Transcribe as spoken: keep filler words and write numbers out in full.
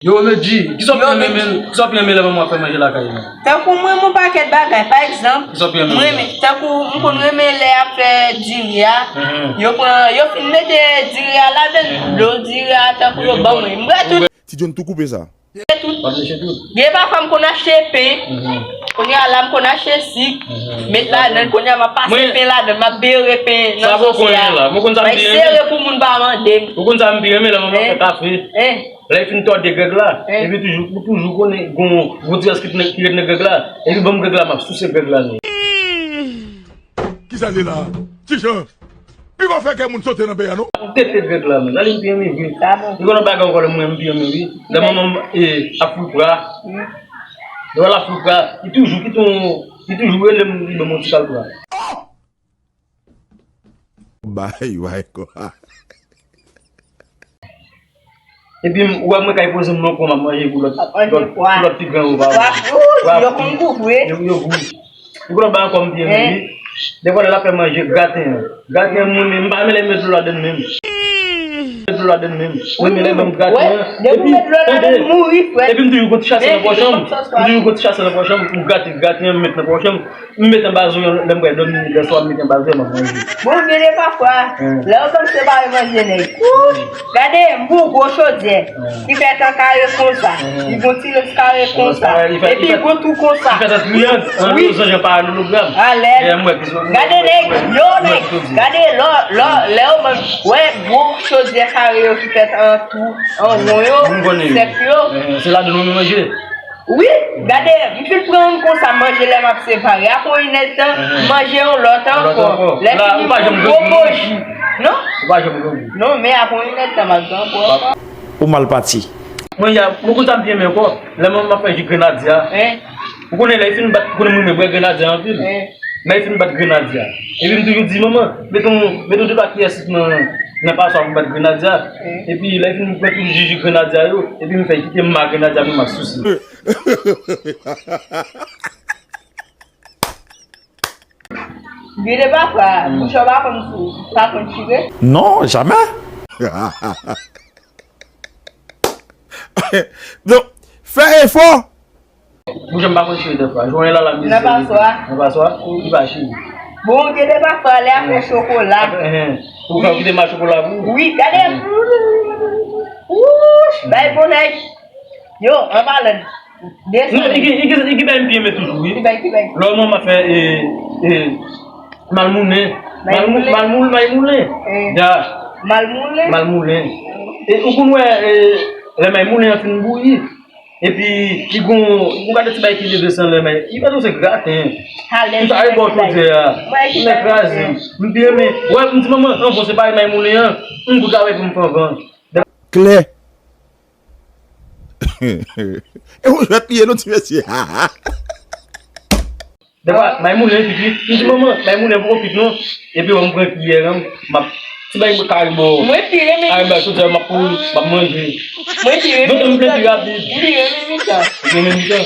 Yo renmen di, kisa w pi renmen, kisa w pi renmen lè manman w ap fè manje lakay ou? Tankou mwen, yon pakèt bagay. Pa egzanp, mwen renmen, tankou m konn renmen lè y ap fè diri a, yo pran, yo fin mete diri a ladan l, dlo diri a, tankou yo ban mwen. M bwè tout. Ti John tou koupe sa. Gen tout. W ap leche tout. Gen pafwa m konn achte pen. Kounye a la m konn achte sik. Met ladan l. Kounye a m ap pase pen ladan l. M ap bere pen nan sosi a. Mwen sere pou moun pa mande m. Ou konn sa m pi renmen lè manman fè kafe. Lè l fin tòde grèg la. Epi toujou, ou toujou konnen gon gwo ti rès ki ret nan grèg la. Epi ban m grèg la, m ap souse grèg la. Kisa l ye la? Ti Jan, li pa fè kè moun sote nan peyi a non. Ou tete grèg la, men. Sa li m pi renmen vre. Li konn yon bagay ankò lè mwen m pi renmen wi. Lè manman m ap fouy pra. Lè w al ap fouy pra, li toujou kite yon, li toujou rele m, li ban m yon ti kal pra. Bay, bay, kwa. Epi m, ou wè mwen kay poze m nan kò m ap manje pou lòt, lòt, pou lòt pi gran yo pa wè. Yo konn gou vre. Yo, yo gou. Ou konn ba ankò m pi renmen wi. Dèfwa lè l ap fè manje graten an. Graten an mwen menm, m pa renmen lè m met dlo ladan l menm. Met dlo ladan l menm. Mwen renmen lè l ban m graten an. Epi, tande, epi m toujou gon ti chasè nan pòch an m. M toujou gon ti chasè nan pòch an m. M grate graten an, m met nan pòch an m. M met anba zo yo, lè m pral dòmi, lè swa m met anba zo yo, m ap manje. Bon, gen de pafwa, lè yo konn separe manje nèg. Gade, m pou gwo chodyè ki fèt an kare konsa. Li gon ti rès kare konsa. Epi li gon tou konsa. Li fèt an triyang, an lozanj, an paralèlogram. Alèz. Gade nèg, yo nèg. Gade lò, lò, lè yo ban, wè gwo chodyè kare yo ki fèt an tou, an won yo, sèk yo. Se ladan nou manje. Wi, gade, m fin pran youn konsa manje lè m ap separe. Apre yon inèdtan, m manje yon lòt ankò. Lè fini m pran gwo bouji. Non? Ou pa janm grangou. Non, men apre yon inèdtan, m ap grangou ankò. Ou mal pati. Mwen, ya, mwen konn sa m byen men ankò. Lè manman m ap fè ji grenadya. Ou konnen lè l fin bat, ou konnen mwen renmen bwè grenadya anpil. Lè l fin bat grenadya. Epi m toujou di, manman, mete yon, mete yon de twa kiyè sik nan, nan paswa pou m bat grenadya. Epi lè l fin pran tout ji, ji grenadya yo, epi m fè kite m ma grenadya pou m ap souse. Gade papa, bouch ou pa konn sou, pa konn chire. Non, jamè. Donk, fè efò. Bouch ou pa konn chire dèfwa. Jwenn la la mizè. Nan paswa. Nan paswa, li pa chire. Bon, gade papa, lè a fè chokola. Ou fè kite ma chokola pou ou? Wi, gade. Wouch, bay bon nèg. Yo, an palan. Non, e gen, e gen, e gen bagay m pi renmen toujou, wi. Ki bagay, ki bagay? Lè manman fè, e, e, malmoulen. Malmou-, malmoul-, maymoulen. Ya. Malmoulen? Malmoulen. E, ou konn wè, e, lè maymoulen an fin bouyi. Epi, li gon, ou gade ti bagay ki leve san lè may. Li pa tou se graten. Li pa rebò chodyè a. Li kraze. M pi renmen. Wè, m di manman, an bon, se pa maymoulen an. M pou travay pou m fè anvan. Klè. E ou jwèt li ye non ti mesye. Dèfwa, maymoulen piti, m di manman, maymoulen poko kwit non. Epi wè m pran kiyè an, m ap ti bay kari bò. Mwen pi renmen. Kari bò, soti m ap pou, m ap manje. Mwen pi renmen. Donk m plen pi rapid. M pi renmen mitan. M pi renmen mitan.